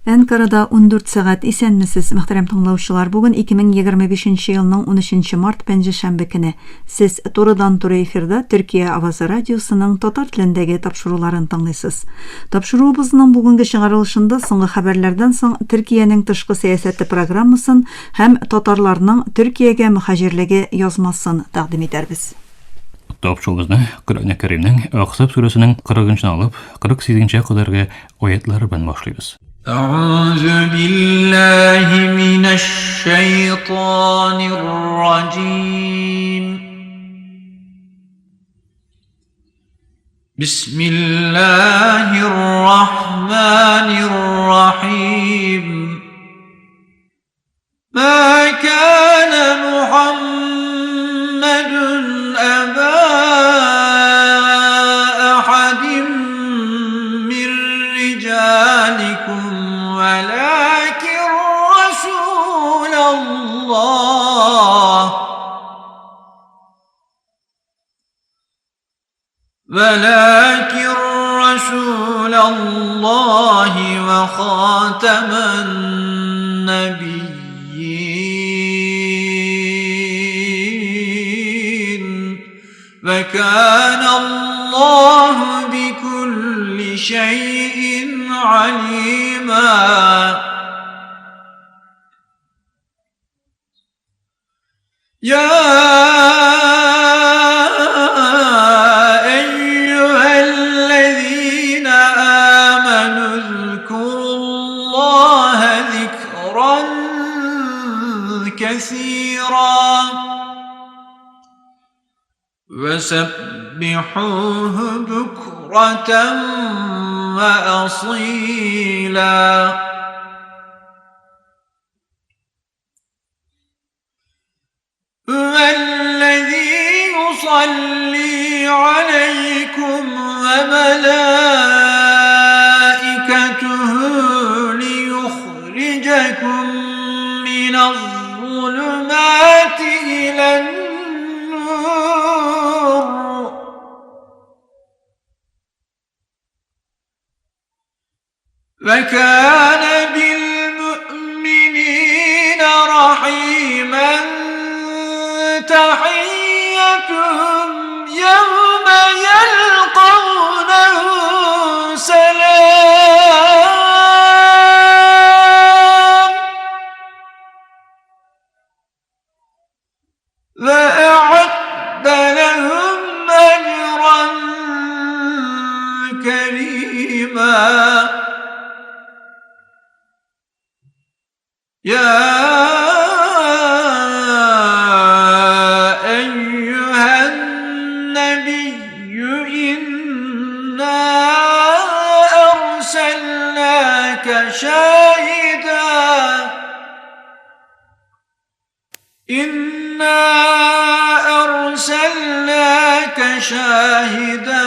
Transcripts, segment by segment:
Әнкарада 14 сәгать. Исәнмесез, мөхтәрәм тыңлаучылар. Бүген 2025 елның 13 март пәнҗешәмбе көне. Сез турыдан-туры эфирда Төркия авазы радиосының татар телендәге тапшыруларын тыңлыйсыз. Тапшыруыбызның бүгенге чыгарылышында соңгы хәбәрләрдән соң Төркиянең тышкы сәясәте программасын һәм татарларның Төркиягә мөхаҗирлеге язмасын тәкъдим итәрбез. Тапшыруыбызны Коръән Кәримнең Әхзаб сүрәсенең 40 алып 48 нче кадәрге аятлары белән башлыйбыз. أعوذ بالله من الشيطان الرجيم بسم الله الرحمن الرحيم ما كان محمد أبا أحد من رجالكم ولكن رسول الله ولكن رسول الله وخاتم النبيين وكان الله بكل شيء عليما يا أيها الذين آمنوا اذكروا الله ذكرا كثيرا وسبحوه بكرة وأصيلا. هو الذي يصلي عليكم وملائكته ليخرجكم من الظلمات إلى النور. وكان بالمؤمنين رحيما تحيتهم يوم يلقونه سلام وأعد لهم أجرا كريما. يا أيها النبي إنا أرسلناك شاهدا إنا أرسلناك شاهدا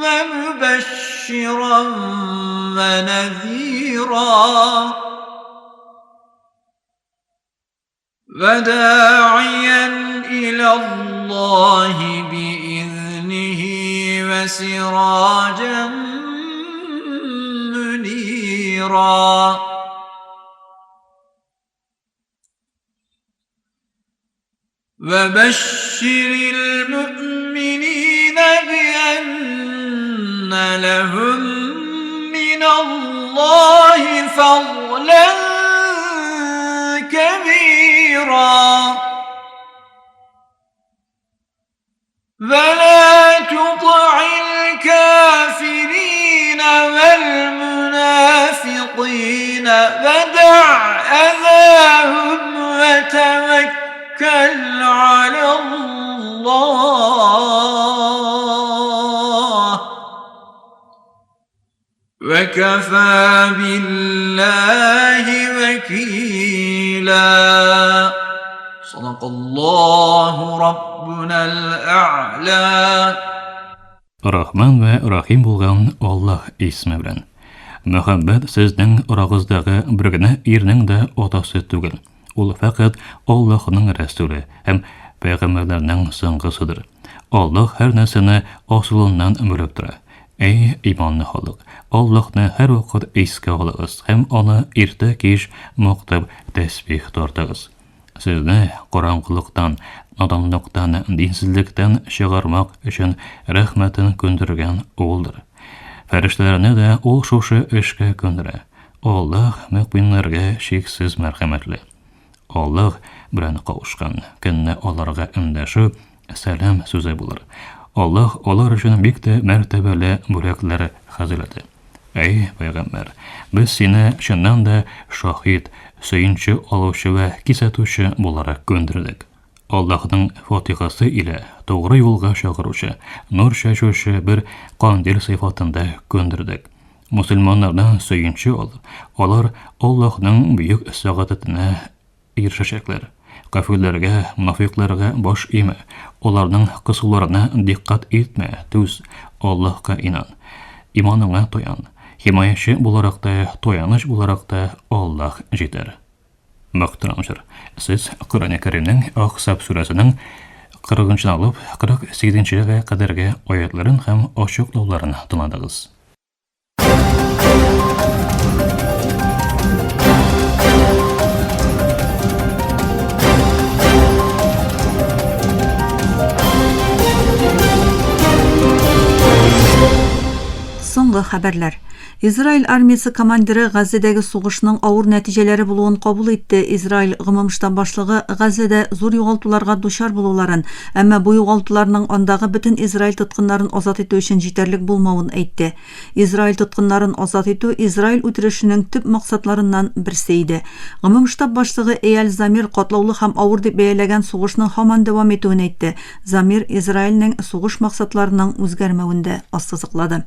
ومبشرا ونذيرا وداعيا إلى الله بإذنه وسراجا منيرا. وبشر المؤمنين بأن لهم من الله فضلا كبيرا. ولا تطع الكافرين والمنافقين ودع أذاهم وتوكل على الله وكفى بالله وكيلا. صدق الله ربنا الأعلى. Рахман вә Рахим булган Аллаһ исеме белән. Мөхәммәд сезнең арагыздагы бер генә ирнең дә атасы түгел. Ул фәкать Аллаһның рәсүле һәм пәйгамбәрләрнең соңгысыдыр. Аллаһ һәр нәрсәне асылыннан белеп тора. Әй, иманлы халык! Аллаһны һәрвакыт искә алыгыз һәм Аны иртә-кич мактап тәсбих тартыгыз. Сезне караңгылыктан, наданлыктан, динсезлектән чыгармак өчен рәхмәтен күндергән Улдыр. Фәрештәләрне дә Ул шушы эшкә күндерә. Аллаһ мөэминнәргә чиксез мәрхәмәтле. Аллаһ белән кавышкан көнне аларга эндәшү сәлам сүзе булыр. Аллаһ алар өчен бик тә мәртәбәле бүләкләр хәзерләде. Әй, пәйгамбәр, без сине чыннан да шаһит, сөенче алучы вә кисәтүче буларак күндердек. Аллаһның фатихасы илә тугры юлга чакыручы, нур чәчүче бер кандил сыйфатында күндердек. Мөселманнардан сөенче ал, алар Аллаһның бөек сәгадәтенә ирешәчәкләр. Кафирләргә, монафикъларга баш имә, аларның кысуларына дикъкать итмә, түз, Аллаһка инан. Иманыңа таян. Химаячы буларак та, таяныч буларак та Аллаһ җитәр. Мөхтәрәм җыр. Сез Коръән Кәримнең Ахзаб сүрәсенең 40 нчыдан алып 48 нчегә кадәрге аятларын һәм ачыклауларын тыңладыгыз. Соңгы хәбәрләр. Израиль армиясе командиры Газзәдәге сугышның авыр нәтиҗәләре булуын кабул итте. Израиль гомум штаб башлыгы Газзәдә зур югалтуларга дучар булуларын, әмма бу югалтуларның андагы бөтен Израиль тоткыннарын азат итү өчен җитәрлек булмавын әйтте. Израиль тоткыннарын азат итү Израиль үтерешенең төп максатларыннан берсе иде. Гомум штаб башлыгы Эяль Замир катлаулы һәм авыр дип бәяләгән сугышның һаман дәвам итүен әйтте. Замир Израильнең сугыш максатларының үзгәрмәвен дә ассызыклады.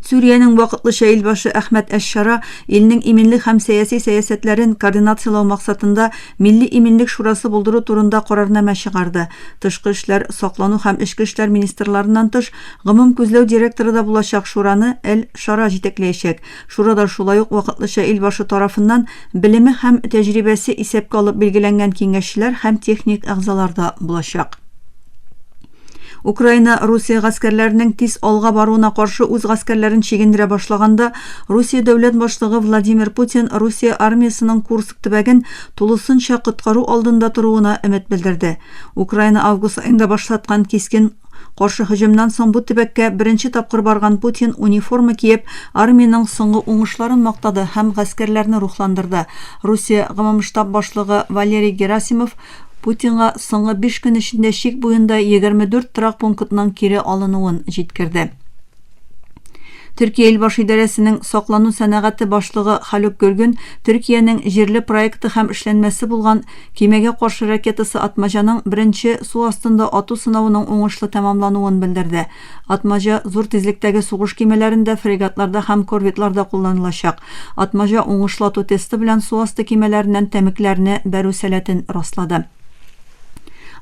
Сүриянең вакытлыча илбашы Әхмәт әш-Шара илнең иминлек һәм сәяси сәясәтләрен координацияләү максатында Милли иминлек шурасы булдыру турында карарнамә чыгарды. Тышкы эшләр, саклану һәм эчке эшләр министрларыннан тыш, гомум күзләү директоры да булачак шураны Әл-Шара җитәкләячәк. Шурада шулай ук вакытлыча илбашы тарафыннан белеме һәм тәҗрибәсе исәпкә алып билгеләнгән киңәшчеләр һәм техник әгъзалар да булачак. Украина Русия гаскәрләренең тиз алга баруына каршы үз гаскәрләрен чигендерә башлаганда, Русия дәүләт башлыгы Владимир Путин Русия армиясенең Курск төбәген тулысынча коткару алдында торуына өмет белдерде. Украина август аенда башлаткан кискен каршы һөҗүмнән соң бу төбәккә беренче тапкыр барган Путин униформа киеп, армиянең соңгы уңышларын мактады һәм гаскәрләрне рухландырды. Русия гомумштаб башлыгы Валерий Герасимов Путинга соңгы биш көн эчендә чик буенда 24 торак пунктның кире алынуын җиткерде. Төркия Илбаш идарәсенең саклану сәнәгате башлыгы Халюк Гөргүн Төркиянең җирле проекты һәм эшләнмәсе булган кимәгә каршы ракетасы Атмаҗаның беренче су астында ату сынавының уңышлы тәмамлануын белдерде. Атмаҗа зур тизлектәге сугыш кимәләрендә, фрегатларда һәм корветларда кулланылачак. Атмаҗа уңышлы ату тесты белән су асты кимәләреннән тәмекләрне бәрү сәләтен раслады.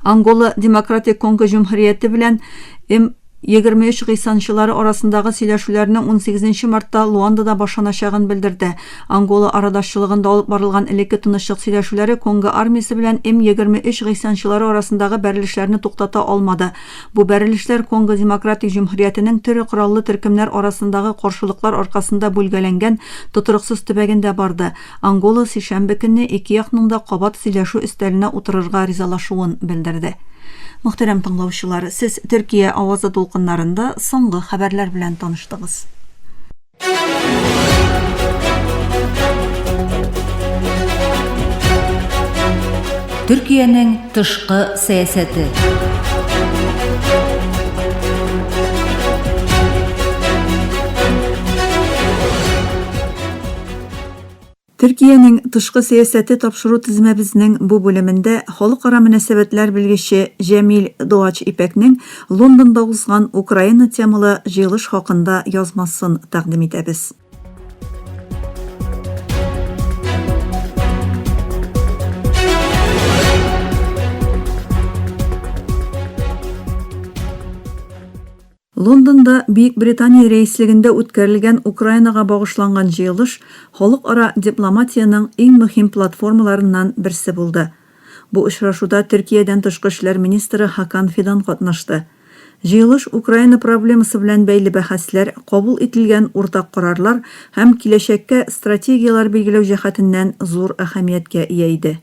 Ангола Демократик Конго Җөмһүрияте белән М 23 гыйсанчылары арасындагы сөйләшүләрнең 18 мартта Луандада башланачагын белдерде. Ангола арадашчылыгында алып барылган элекке тынычлык сөйләшүләре Конго армиясе белән М 23 гыйсанчылары арасындагы бәрелешләрне туктата алмады. Бу бәрелешләр Конго Демократик Җөмһүриятенең төре кораллы төркемнәр арасындагы каршылыклар аркасында бүлгәләнгән тотрыксыз төбәгендә барды. Ангола сишәмбе көнне ике якның да кабат сөйләшү өстәленә утырырга ризалашуын белдерде. Мөхтәрәм тыңлаучылар, сез Төркия авазы дулкыннарында соңгы хәбәрләр белән таныштыгыз. Төркиянең тышкы сәясәте. Төркиянең тышкы сәясәте тапшыру тезмәбезнең бу бүлемендә халыкара мөнәсәбәтләр белгече Җәмил Доач Ипәкнең Лондонда узган Украина темалы җыелыш хакында язмасын тәкъдим итәбез. Лондонда Бөекбритания рәислегендә үткәрелгән Украинага багышланган җыелыш халыкара дипломатиянең иң мөһим платформаларыннан берсе булды. Бу очрашуда Төркиядән тышкы эшләр министры Хакан Фидан катнашты. Җыелыш Украина проблемасы белән бәйле бәхәсләр, кабул ителгән уртак карарлар һәм киләчәккә стратегияләр билгеләү җәһәтеннән зур әһәмияткә ия иде.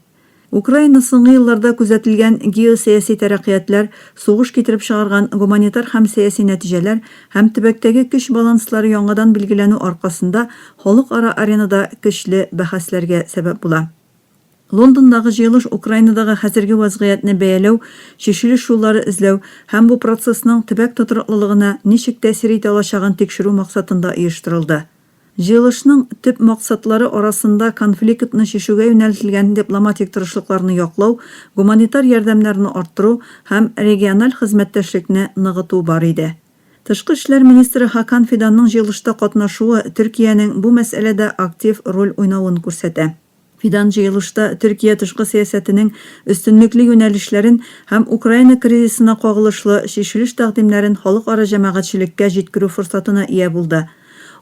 Украина соңгы елларда күзәтелгән геосәяси тәрәккыятләр, сугыш китереп чыгарган гуманитар һәм сәяси нәтиҗәләр һәм төбәктәге көч баланслары яңадан билгеләнү аркасында халыкара аренада көчле бәхәсләргә сәбәп була. Лондондагы җыелыш Украинадагы хәзерге вәзгыятьне бәяләү, чишелеш юллары эзләү һәм бу процессның төбәк тотрыклылыгына ничек тәэсир итә алачагын тикшерү максатында оештырылды. Җыелышның төп максатлары арасында конфликтны чишүгә юнәлтелгән дипломатик тырышлыкларны яклау, гуманитар ярдәмнәрне арттыру һәм региональ хезмәттәшлекне ныгыту бар иде. Тышкы эшләр министры Хакан Фиданның җыелышта катнашуы Төркиянең бу мәсьәләдә актив роль уйнавын күрсәтә. Фидан җыелышта Төркия тышкы сәясәтенең өстенлекле юнәлешләрен һәм Украина кризисына кагылышлы чишелеш тәкъдимнәрен халыкара җәмәгатьчелеккә җиткерү форсатына ия булды.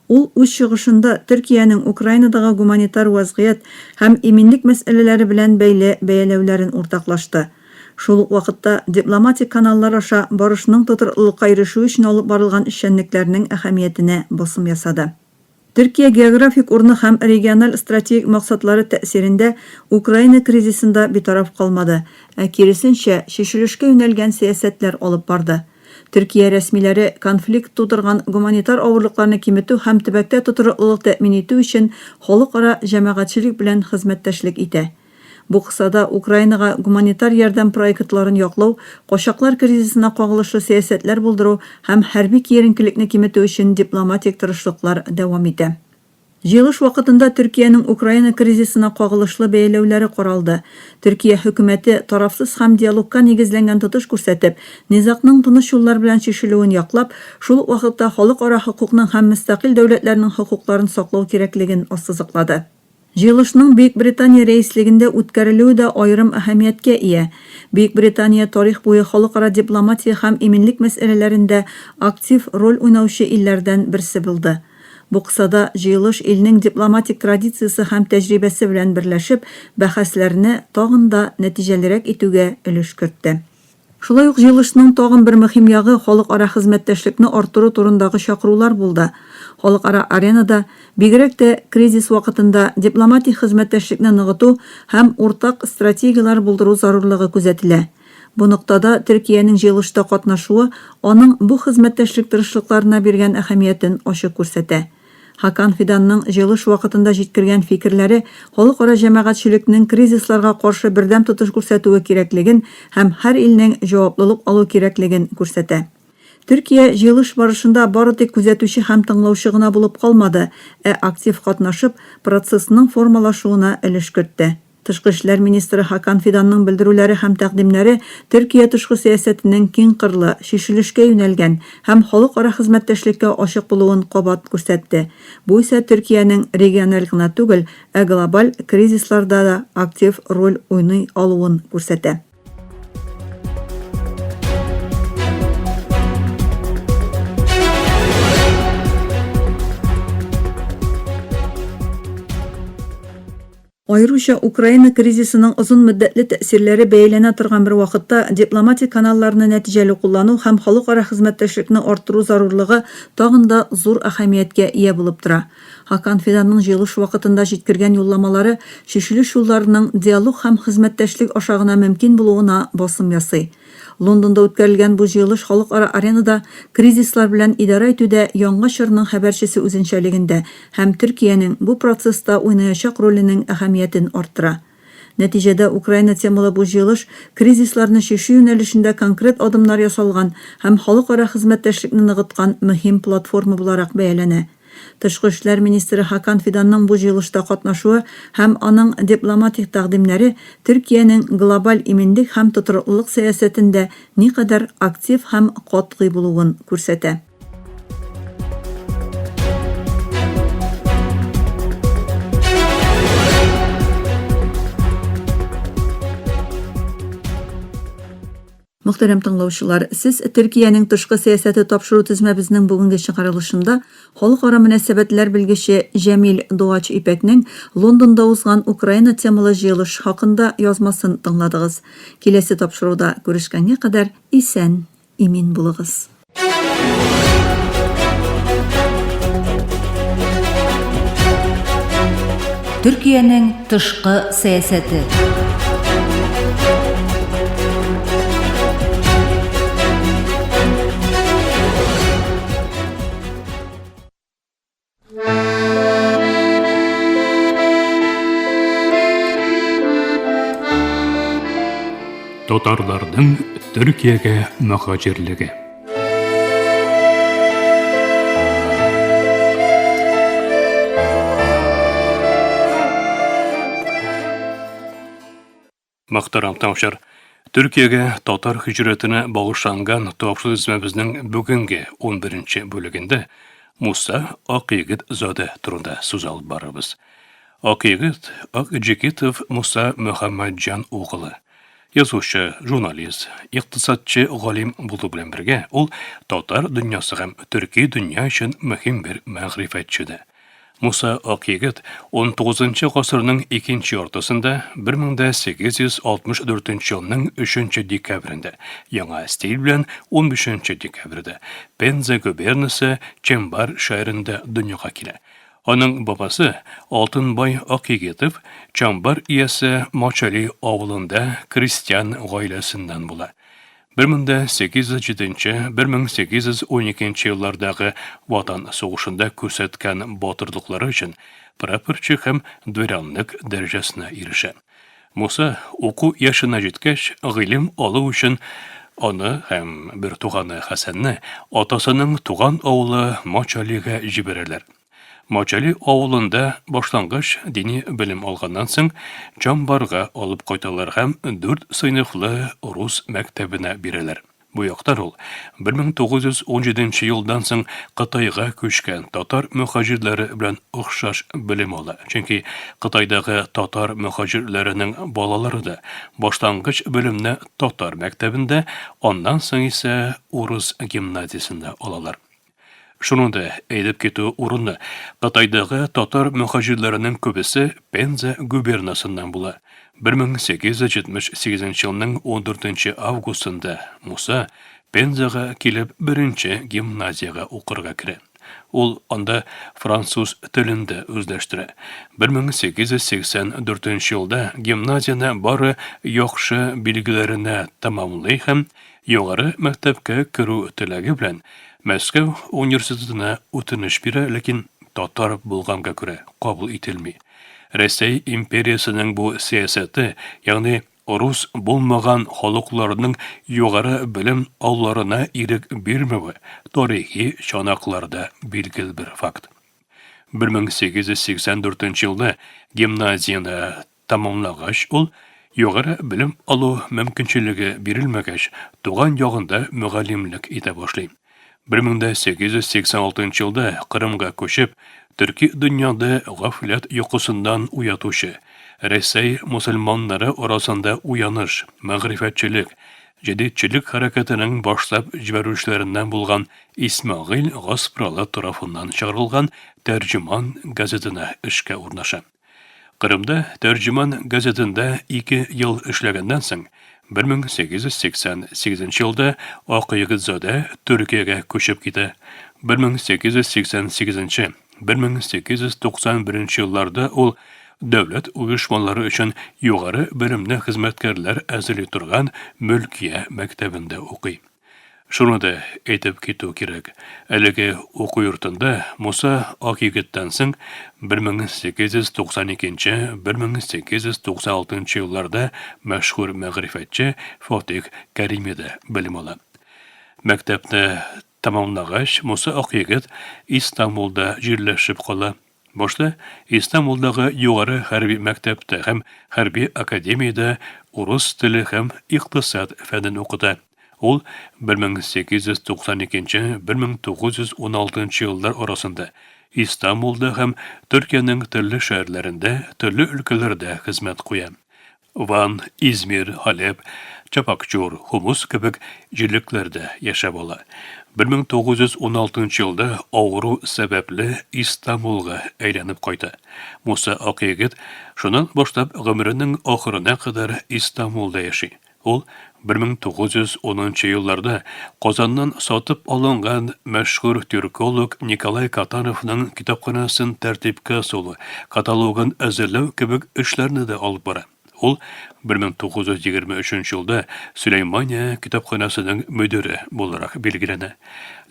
Ул үз чыгышында Төркиянең Украинадагы гуманитар вәзгыять һәм иминлек мәсьәләләре белән бәйле бәяләүләрен уртаклашты. Шул ук вакытта дипломатик каналлар аша барышның тотрыклылыкка ирешү өчен алып барылган эшчәнлекләрнең әһәмиятенә басым ясады. Төркия географик урыны һәм региональ стратегик максатлары тәэсирендә Украина кризисында битараф калмады, ә киресенчә, чишелешкә юнәлгән сәясәтләр алып барды. Төркия рәсмиләре конфликт тудырган гуманитар авырлыкларны киметү һәм төбәктә тотрыклылык тәэмин итү өчен халыкара җәмәгатьчелек белән хезмәттәшлек итә. Бу кысада Украинага гуманитар ярдәм проектларын яклау, качаклар кризисына кагылышлы сәясәтләр булдыру һәм хәрби киеренкелекне киметү өчен дипломатик тырышлыклар дәвам итә. Җыелыш вакытында Төркиянең Украина кризисына кагылышлы бәяләүләре каралды. Төркия хөкүмәте, тарафсыз һәм диалогка нигезләнгән тотыш күрсәтеп, низагның тыныч юллар белән чишелүен яклап, шул ук вакытта халыкара хокукның һәм мөстәкыйль дәүләтләрнең хокукларын саклау кирәклеген ассызыклады. Җыелышның Бөекбритания рәислегендә үткәрелүе дә аерым әһәмияткә ия. Бөекбритания тарих буе халыкара дипломатия һәм иминлек мәсьәләләрендә актив роль уйнаучы илләрдән берсе булды. Бу кысада җыелыш илнең дипломатик традициясе һәм тәҗрибәсе белән берләшеп, бәхәсләрне тагын да нәтиҗәлерәк итүгә өлеш кертте. Шулай ук җыелышның тагын бер мөһим ягы халыкара хезмәттәшлекне арттыру турындагы чакырулар булды. Халыкара аренада, бигрәк тә кризис вакытында, дипломатик хезмәттәшлекне ныгыту һәм уртак стратегияләр булдыру зарурлыгы күзәтелә. Бу ноктада Төркиянең җыелышта катнашуы аның бу хезмәттәшлек тырышлыкларына биргән әһәмиятен ачык күрсәтә. Хакан Фиданның җыелыш вакытында җиткергән фикерләре халыкара җәмәгатьчелекнең кризисларга каршы бердәм тотыш күрсәтүе кирәклеген һәм һәр илнең җаваплылык алу кирәклеген күрсәтә. Төркия җыелыш барышында бары тик күзәтүче һәм тыңлаучы гына булып калмады, ә актив катнашып, процессның формалашуына өлеш кертте. Тышкы эшләр министры Хакан Фиданның белдерүләре һәм тәкъдимнәре Төркия тышкы сәясәтенең киңкырлы, чишелешкә юнәлгән һәм халыкара хезмәттәшлеккә ачык булуын кабат күрсәтте. Бу исә Төркиянең региональ гына түгел, ә глобаль кризисларда да актив роль уйный алуын күрсәтә. Аеруча Украина кризисының озын мөддәтле тәэсирләре бәяләнә торган бер вакытта дипломатик каналларны нәтиҗәле куллану һәм халыкара хезмәттәшлекне арттыру зарурлыгы тагын да зур әһәмияткә ия булып тора. Хакан Фиданның җыелыш вакытында җиткергән юлламалары чишелеш юлларының диалог һәм хезмәттәшлек аша гына мөмкин булуына басым ясый. Лондонда үткәрелгән бу җыелыш халыкара аренада кризислар белән идарә итүдә яңа чорның хәбәрчесе үзенчәлегендә һәм Төркиянең бу процесста уйнаячак роленең әһәмиятен арттыра. Нәтиҗәдә Украина темалы бу җыелыш кризисларны чишү юнәлешендә конкрет адымнар ясалган һәм халыкара хезмәттәшлекне ныгыткан мөһим платформа буларак бәяләнә. Тышкы эшләр министры Хакан Фиданның бу җыелышта катнашуы һәм аның дипломатик тәкъдимнәре Төркиянең глобаль иминлек һәм тотрыклылык сәясәтендә никадәр актив һәм катгый булуын күрсәтә. Мөхтәрәм тыңлаучылар, сез Төркиянең тышкы сәясәте тапшыру тезмәбезнең бүгенге чыгарылышында халыкара мөнәсәбәтләр белгече Җәмил Дуач Ипәкнең Лондонда узган Украина темалы җыелыш хакында язмасын тыңладыгыз. Киләсе тапшыруда күрешкәнгә кадәр исән, Имин булыгыз. Төркиянең тышкы сәясәте. Татарларның Төркиягә мөхаҗирлеге. Мөхтәрәм тыңлаучылар, Төркиягә татар һиҗрәтенә багышланган тапшыру бүгенге 11 бүлегендә Муса Акъегет задә турында сүз алып барабыз. Акъегет Акъҗигитов Муса Мөхәммәтҗан угылы. Язучы, журналист, икътисадчы галим булу белән бергә, ул татар дөньясы һәм төрки дөнья өчен мөһим бер мәгърифәтче дә. Муса Акъегет унтугызынчы гасырның икенче яртысында, 1864 елның өченче декабрендә, яңа стиль белән унбишенче декабрьдә, Пенза губернасы Чембар шәһәрендә дөньяга килә. Аның бабасы Алтынбай Акъегетов Чамбар иясе Мачали авылында крестьян гаиләсеннән була. 1807-1812 еллардагы Ватан сугышында күрсәткән батырлыклары өчен прапорщик һәм дворянлык дәрәҗәсенә ирешә. Муса уку яшенә җиткәч, гыйлем алу өчен аны һәм бертуганы Хәсәнне атасының туган авылы Мачалига җибәрәләр. Мачали авылында башлангыч дини белем алганнан соң, Чамбарга алып кайталар һәм дүрт сыйныфлы рус мәктәбенә бирәләр. Бу яктан ул 1917 елдан соң Кытайга күчкән татар мөхаҗирләре белән охшаш белем ала, чөнки Кытайдагы татар мөхаҗирләренең балалары да башлангыч белемне татар мәктәбендә, аннан соң исә урыс гимназиясендә алалар. Шуны да әйтеп китү урынлы, Кытайдагы татар мөхаҗирләренең күбесе Пенза губернасыннан була. 1878 елның 14 августында Муса Пензага килеп беренче гимназиягә укырга керә. Ул анда француз телен дә үзләштерә. 1884 елда гимназияне бары яхшы билгеләренә тәмамлый һәм Югары мәктәпкә керү теләге белән Мәскәү университетына үтенеч бирә, ләкин татар булганга күрә кабул ителми. Рәсәй империясенең бу сәясәте, ягъни рус булмаган халыкларның югары белем алуларына ирек бирмәве тарихи чанакларда билгеле бер факт. 1884 елда гимназияне Тәмамлагач, ул, югары белем алу мөмкинчелеге бирелмәгәч, туган ягында мөгаллимлек итә башлый. 1886 елда Кырымга күчеп, төрки дөньяда гафләт йокысыннан уятучы, Рәсәй мөселманнары арасында уяныш, мәгърифәтчелек, җәдитчелек хәрәкәтенең башлап җибәрүчеләреннән булган Исмәгыйль Гаспралы тарафыннан чыгарылган Тәрҗеман газетына эшкә урнаша. Кырымда Тәрҗеман газетында ике ел эшләгәннән соң, 1888 елда Акъегетзадә Төркиягә күчеп китә. 1888-1891 елларда ул дәүләт оешмалары өчен югары белемле хезмәткәрләр әзерли торган Мөлкия мәктәбендә укый. Шуны да әйтеп китү кирәк, әлеге уку йортында Муса Акъегеттән соң 1892-1896 елларда мәшһүр мәгърифәтче Фатих Кәрими дә белем ала. Мәктәпне тәмамлагач, Муса Акъегет Истанбулда җирләшеп кала. Башта Истанбулдагы югары хәрби мәктәптә һәм хәрби академиядә урыс теле һәм икътисад фәнен укыта. Ул 1892-1916 еллар арасында Истанбулда һәм Төркиянең төрле шәһәрләрендә, төрле өлкәләрдә хезмәт куя. Ван, Измир, Һалеп, Чапакчур, Хумус кебек җирлекләрдә яшәп ала. 1916 елда авыру сәбәпле Истанбулга әйләнеп кайта. Муса Акъегет шуннан башлап гомеренең ахырына кадәр Истанбулда яши. Ул 1910 елларда Казаннан сатып алынган мәшһүр тюрколог Николай Катановның китапханәсен тәртипкә салу, каталогын әзерләү кебек эшләрне дә алып бара. Ул 1923 елда Сөләймания китапханәсенең мөдире буларак билгеләнә.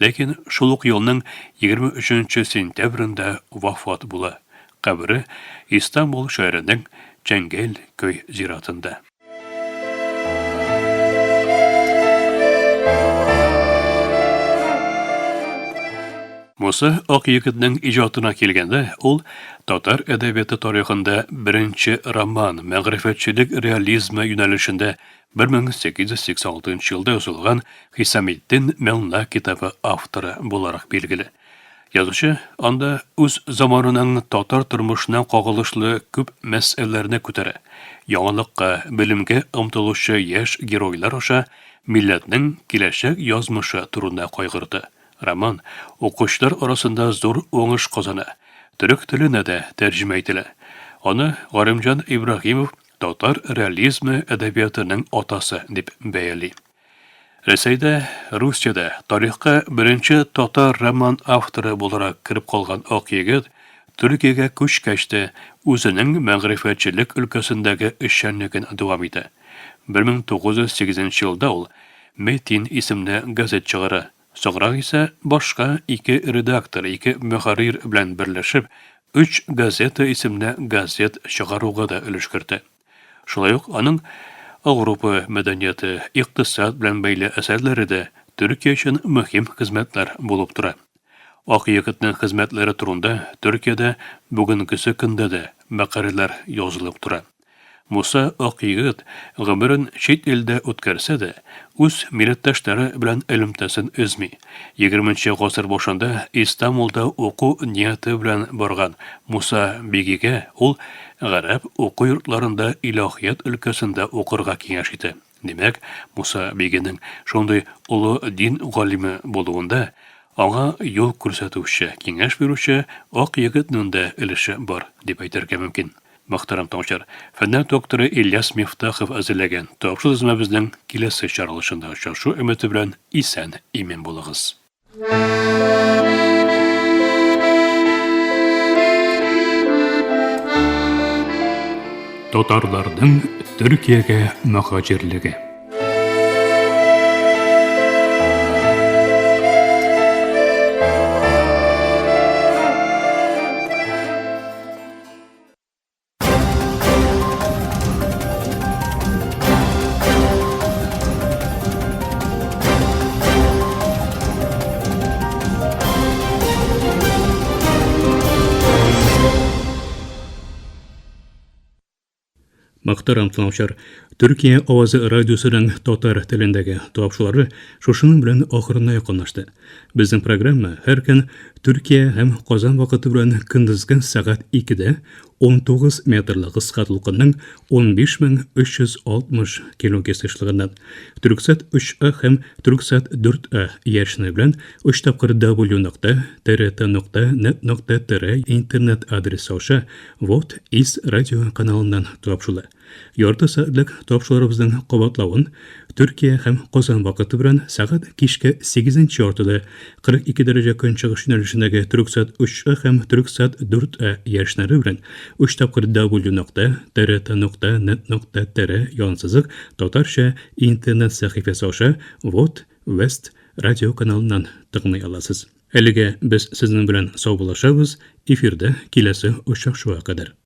Ләкин шул ук елның 23 сентябрендә вафат була. Кабере Истанбул шәһәренең Чәңгел көй зиратында. Муса Акъегетнең иҗатына килгәндә, ул татар әдәбияты тарихында беренче роман, мәгърифәтчелек реализмы юнәлешендә 1886 елда язылган Хисаметдин мелла китабы авторы буларак билгеле. Язучы анда үз заманының татар тормышына кагылышлы күп мәсьәләләрне күтәрә, яңалыкка, белемгә омтылучы яшь геройлар аша милләтнең киләчәк язмышы турында кайгырта. Роман укучылар арасында зур уңыш казана, төрек теленә дә тәрҗемә ителә. Аны Галимҗан Ибраһимов татар реализмы әдәбиятының атасы дип бәяли. Рәсәйдә, Русиядә тарихка беренче татар роман авторы буларак кереп калган Акъегет Төркиягә күчкәч тә үзенең мәгърифәтчелек өлкәсендәге эшчәнлеген дәвам итә. 1908 елда ул Метин исемле газет чыгара, соңрак исә башка ике редактор, ике мөхәррир белән берләшеп, Өч газета исемле газет чыгаруга да өлеш кертә. Шулай ук аның Ауропа мәдәнияте, икътисад белән бәйле әсәрләре дә Төркия өчен мөһим хезмәтләр булып тора. Акъегетнең хезмәтләре турында Төркиядә бүгенгесе көндә дә мәкаләләр язылып тора. Муса Акъегет гомерен чит илдә үткәрсә дә, үз милләттәшләре белән элемтәсен өзми. Егерменче гасыр башында Истанбулда уку нияте белән барган Муса Бигигә ул гарәп уку йортларында илаһият өлкәсендә укырга киңәш итә. Димәк, Муса Бигинең шундый олы дин галиме булуында аңа юл күрсәтүче, киңәш бирүче Акъегетнең дә өлеше бар, дип әйтергә мөмкин. Мөхтәрәм тыңлаучылар, фәннәр докторы Ильяс Мифтахов әзерләгән тапшыру тезмәбезнең киләсе чыгарылышында очрашу өмете белән исән-имин булыгыз. Татарларның Төркиягә мөһаҗирлеге. Мөхтәрәм тыңлаучылар, Төркия авазы радиосының татар телендәге тапшырулары шушының белән ахырына якынлашты. Безнең программа һәр көн Төркия һәм Казан вакыты белән көндезге сәгать 2-дә 19 метрлы кыска дулкынның 15360 килогерц ешлыгыннан Түрксат 3А һәм Түрксат 4А яшене белән 3 тапкыр W нокта TRT нокта нет нокта TR интернет адресы аша Вот из радио каналыннан тапшыла. Ярты сәгатьлек тапшыруларыбызның кабатлавын Төркия һәм Казан вакыты белән сәгать кичке сигезенче яртыда 42 дәрәҗә көнчыгыш юнәлешендәге Төрксат 3А һәм Төрксат 4А яшьнәре белән өч тапкыр W нокта TRT нокта нет нокта TR янсызык татарча интернет сәхифәсе аша Вот Вест радио каналыннан тыңлый аласыз. Әлегә без сезнең белән саубуллашабыз, эфирда киләсе очрашуга кадәр.